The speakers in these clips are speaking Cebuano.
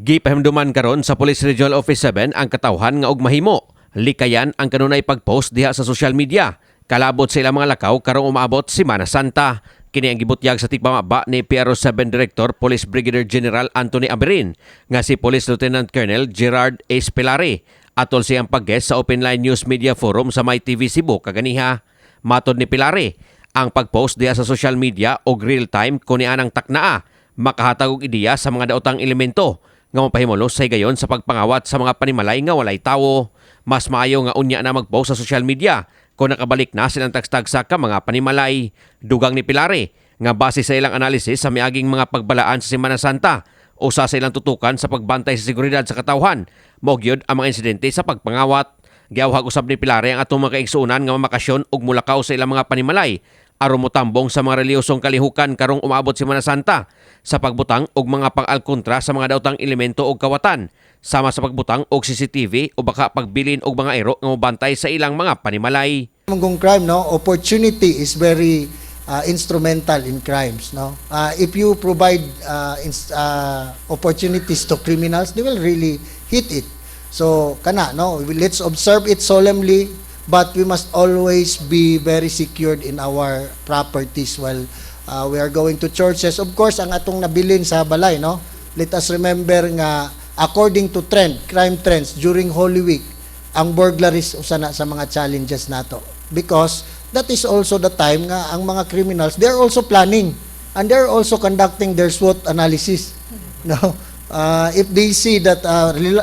Gipahinumduman karon sa Police Regional Office 7 ang katawhan nga og mahimo likayan ang kanunay pag-post diha sa social media kalabot sa ilang mga lakaw karong umaabot Semana Santa. Kini ang gibutyag sa tigpamaba ni PRO 7 Director Police Brigadier General Anthony Aberin nga si Police Lieutenant Colonel Gerard S. Pilare atol siyang pag-guest sa Open Line News Media Forum sa MyTV Cebu kaganiha. Matod ni Pilare, ang pag-post diha sa social media og real time kung nianang taknaa makahatag og ideya sa mga daotang elemento nga mapahimulos sa higayon sa pagpangawat sa mga panimalay nga walay tawo. Mas maayo nga unya na mag-post sa social media kung nakabalik na silang tagsa ka mga panimalay. Dugang ni Pilare nga base sa ilang analysis sa miaging mga pagbalaan sa Semana Santa, usa sa ilang tutukan sa pagbantay sa seguridad sa katawhan, mao gyud ang mga insidente sa pagpangawat. Giawhag usab ni Pilare ang atong mga kaigsuonan nga mamakasyon ug mulakaw sa ilang mga panimalay aron motambong sa mga relihiyosong kalihukan karong umaabot Semana Santa sa pagbutang og mga pang-alkontra sa mga daotang elemento og kawatan, sama sa pagbutang og CCTV o baka pagbilin og mga iro nga mobantay sa ilang mga panimalay. Kung crime, no, opportunity is very instrumental in crimes, no. If you provide opportunities to criminals, they will really hit it. So kana, no, let's observe it solemnly, but we must always be very secured in our properties while we are going to churches. Of course, ang atong nabilin sa balay, no. Let us remember nga according to trend, crime trends during Holy Week, ang burglaries usa na sa mga challenges nato because that is also the time nga ang mga criminals, they are also planning and they are also conducting their SWOT analysis, no. If they see that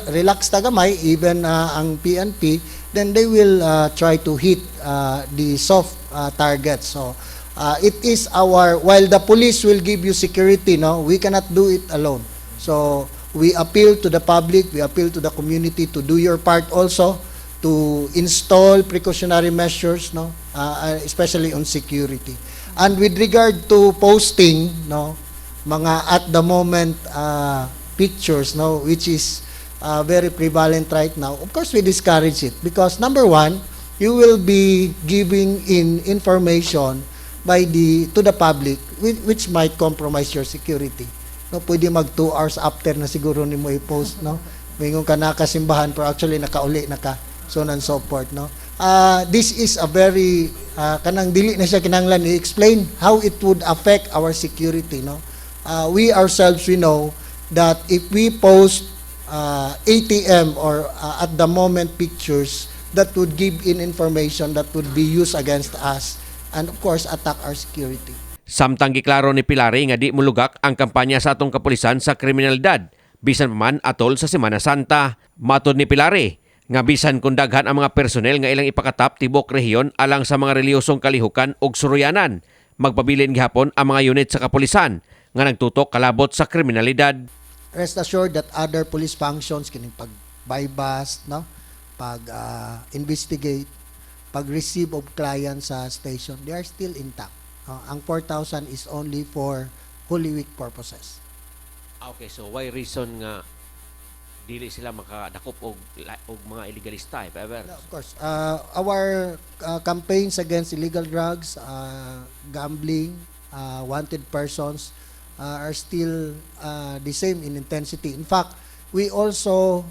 relax ta gamay, even ang PNP, then they will try to hit the soft targets. So it is our while the police will give you security, no, we cannot do it alone. So we appeal to the public, we appeal to the community to do your part also, to install precautionary measures, no, especially on security. And with regard to posting, no, mga at the moment pictures, no, which is very prevalent right now, of course we discourage it because, number one, you will be giving in information by the to the public which might compromise your security. No, pwede mag 2 hours after na siguro nimo i-post, no. Mingon ka nakasimbahan pero actually nakauli na ka, so on and so forth, no. This is a very kanang dili na siya kinahanglan i-explain how it would affect our security, no. We ourselves, we know that if we post ATM or at the moment pictures, that would give in information that would be used against us and, of course, attack our security. Samtang giklaro ni Pilari nga di mulugak ang kampanya sa atong kapulisan sa kriminalidad bisan pa man atol sa Semana Santa. Matod ni Pilari nga bisan kung daghan ang mga personnel nga ilang ipakatap tibok rehiyon alang sa mga relihiyosong kalihukan ug suruyanan, magpabilin gihapon ang mga unit sa kapulisan nga nagtutok kalabot sa kriminalidad. Rest assured that other police functions, kining pag buy-bust, no, pag investigate, pag receive of clients sa station, they are still intact. Ang 4,000 is only for Holy Week purposes. Okay, so why reason nga dili sila makadakop og mga illegalista, if ever? No, of course. Our campaigns against illegal drugs, gambling, wanted persons are still the same in intensity. In fact, we also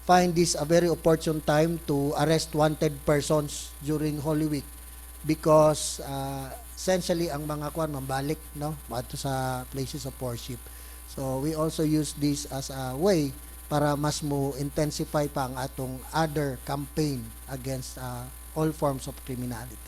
find this a very opportune time to arrest wanted persons during Holy Week because essentially ang mga kwan mambalik, no, maadto sa places of worship. So we also use this as a way para mas mo intensify pa ang atong other campaign against all forms of criminality.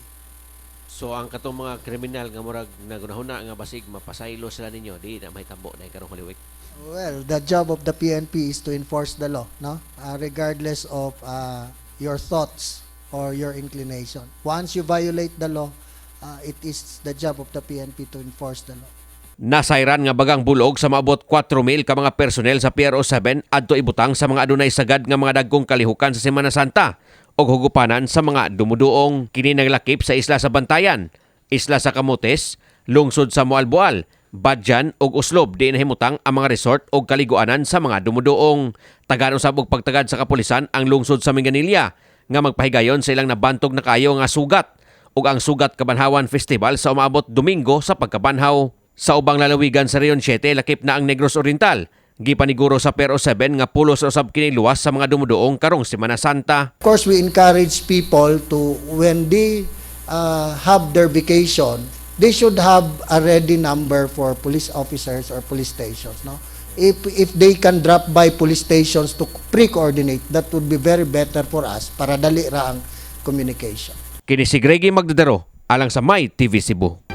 So ang katong mga kriminal nga murag nagunahuna nga basig mapasaylo sila ninyo, di na mahitabo na karong Holy Week? Well, the job of the PNP is to enforce the law, no? Regardless of your thoughts or your inclination. Once you violate the law, it is the job of the PNP to enforce the law. Nasayran nga bagang bulog sa maabot 4,000 ka mga personnel sa PRO 7 adto ibutang sa mga adunay sagad nga mga dagkong kalihukan sa Semana Santa ug hugupanan sa mga dumuduong. Kini naglakip sa isla sa Bantayan, isla sa Camotes, lungsod sa Moalboal, Badian ug Oslob, di nahimutang ang mga resort ug kaliguanan sa mga dumuduong. Tagaan usab og pagtagad sa kapulisan ang lungsod sa Minglanilla nga magpahigayon sa ilang nabantog na kayo nga sugat ug ang Sugat Kabanhawan Festival sa umaabot Domingo sa pagkabanhaw. Sa ubang lalawigan sa Region 7, lakip na ang Negros Oriental Gipaniguro sa PRO 7 nga pulos usab kini luwas sa mga dumuduong karong Semana Santa. Of course, we encourage people to, when they have their vacation, they should have a ready number for police officers or police stations. No, if they can drop by police stations to pre-coordinate, that would be very better for us para dali ra ang communication. Kini si Greggy Magdadaro alang sa My TV Cebu.